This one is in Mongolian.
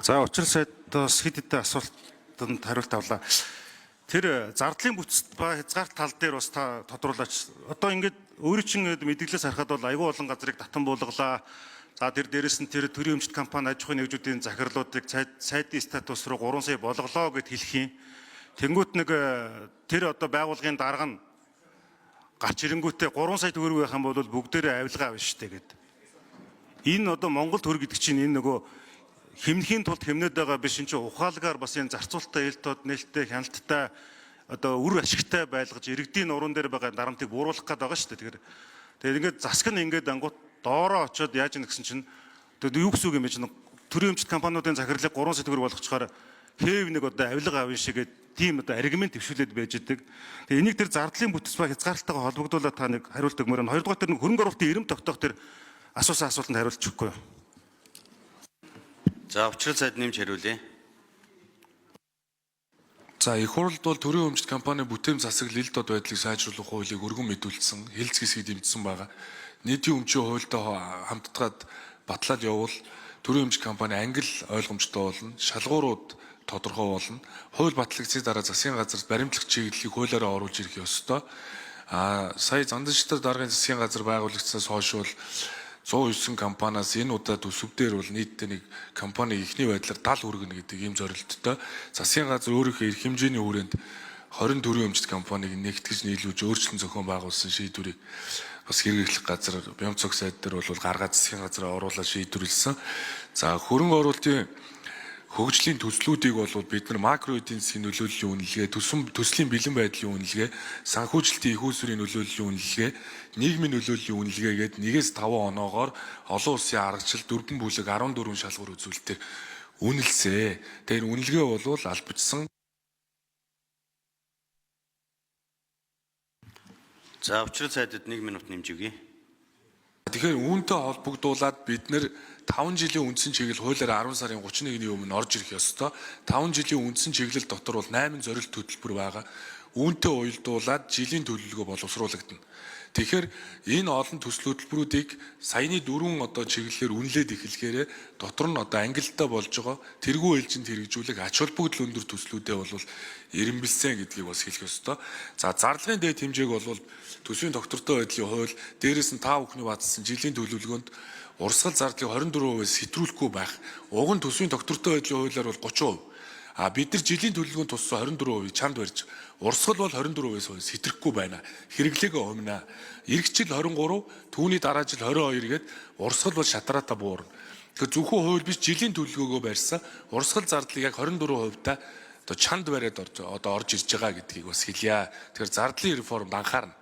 За, учрал сайдаас хэд хэдэн асуултанд хариулт авлаа. Тэр зардлын бүтц ба хязгаарт тал дээр бас та тодруулаач. Одоо ингээд өөрийн чинь мэдэглээс харахад бол айгүй олон газрыг татан буулгалаа. За, тэр дээрэс нь тэр төрийн өмчт компани аж ахуйн нэгжүүдийн захирлуудыг сайдын статус руу 3 сая болголоо гэд хэлэх юм. Тэнгүүт нэг тэр одоо байгууллагын дарга нь гарч ирэнгүүтээ 3 сая төгрөг байх юм бол бүгдээрээ авилгаа авна штэ гэд. Энэ одоо Монгол төр гэдэг чинь энэ нөгөө хэмнэхийн тулд хэмнээд байгаа биш, энэ чинь ухаалгаар бас энэ зарцуулалтаа ил тод нээлттэй хяналттай одоо үр ашигтай байлгаж иргэдийн нуруунд дээр байгаа дарамтыг бууруулах гээд байгаа шүү дээ. Тэгэхээр тэгээд ингээд засаг нь ингээд ангууд доороо очиод яаж ийн гэсэн чинь тэгээд юу гэсэн үг юм бэ чинь төрийн өмчт компаниудын захирлыг 3 сая төгрөг болгочхоор хэв нэг одоо авилга авна шигээд тийм одоо аргумент дэвшүүлээд байж идэг. Тэгээ энийг тэр зардлын бүтэц ба хязгаарлалтайгаа холбогдуулаад та нэг хариулт өгмөр байна. Хоёрдугаар тэр нэг хөрөнгө оруулалтын эрэм тогтоох тэр асуусан асуултанд хариулт өгөхгүй юу? За, учрал сайд нэмж хариулъя. За, их хурлд бол төрийн өмчт компани бүтээн засаглал ил дод байдлыг сайжруулах хуулийг өргөн мэдүүлсэн, хэлц хэсгийг дэмжсэн байгаа. Нийтийн өмчийн хуультай хамтдаад батлаад явбал төрийн өмч компани ангил ойлгомжтой болно, шалгуурууд тодорхой болно. Хууль батлагдсны дараа засгийн газарт баримтлах чиглэлийг хуулиараа оруулж ирэх ёстой. А сая Занданштай даргын засгийн газар байгуулагдсанаас хойш бол 109 компаниас энэ удаа төсөв дээр бол нийтдээ нэг компани эхний байдлаар 70 хүргэнэ гэдэг ийм зорилттой. Засгийн газар өөрийнхөө эрх хэмжээний хүрээнд 20 төрийн өмчт компанийг нэгтгэж нийлүүлж өөрчлөн зохион байгуулсан шийдвэрийг бас хэрэглэх газар Бямцог сайд дээр бол гаргаад засгийн газараа оруулаад шийдвэрлэсэн. За, хөрөнгө оруулалтын хөгжлийн төслүүдийг бол бид нар макро эдийн засгийн нөлөөллийн үнэлгээ, төслийн бэлэн байдлын үнэлгээ, санхүүжилтийн их усрын нөлөөллийн үнэлгээ, нийгмийн нөлөөллийн үнэлгээ гээд 1-ээс 5 оноогоор олон улсын аргачлал 4 бүлэг 14 шалгуур үзүүлэлтээр үнэлсэ. Тэгэхээр үнэлгээ бол албажсан. За, учрал сайдад 1 минут нэмж өгье. Тэгэхээр үүнтэй холбогдуулаад бид нэр 5 жилийн үндсэн чиглэл хуулиар 10 сарын 31-ний өмнө орж ирэх ёстой. 5 жилийн үндсэн чиглэл дотор бол 8 зорилт хөтөлбөр байгаа. Үүнтэй уялдуулаад жилийн төлөвлөгөө боловсруулагдана. Тэгэхээр энэ олон төсөл хөтөлбөрүүдийг саяны дөрвөн одоо чиглэлээр үнэлээд эхлэхээрээ дотор нь одоо ангилалтай болж байгаа тэргүү ээлжинд хэрэгжүүлэх ач холбогдол өндөр төслүүдээ бол эрэмбэлсэн гэдгийг бас хэлэх ёстой. За, зарлагын дээд хэмжээг бол төсвийн тогтвортой байдлын хууль, дээрээс нь та бүхний баталсан жилийн төлөвлөгөөнд урсгал зардлыг 24%-аас хэтрүүлэхгүй байх. Уг нь төсвийн тогтвортой байдлын хуулиар бол 30%. А бид нар жилийн төлөвлөгөөнд туссан 24% чанд барьж урсгал бол 24%-аас хэтрэхгүй байна. Хэрэглээгээ хумна. Ирэх жил 23, түүний дараа жил 22 гээд урсгал бол шатраата буурна. Тэгэхээр зөвхөн хууль биш, жилийн төлөвлөгөөгөө барьсан урсгал зардлыг яг 24% та одоо чанд бариад орж одоо орж ирж байгаа гэдгийг бас хэлье. Тэгэхээр зардлын реформд анхаарна.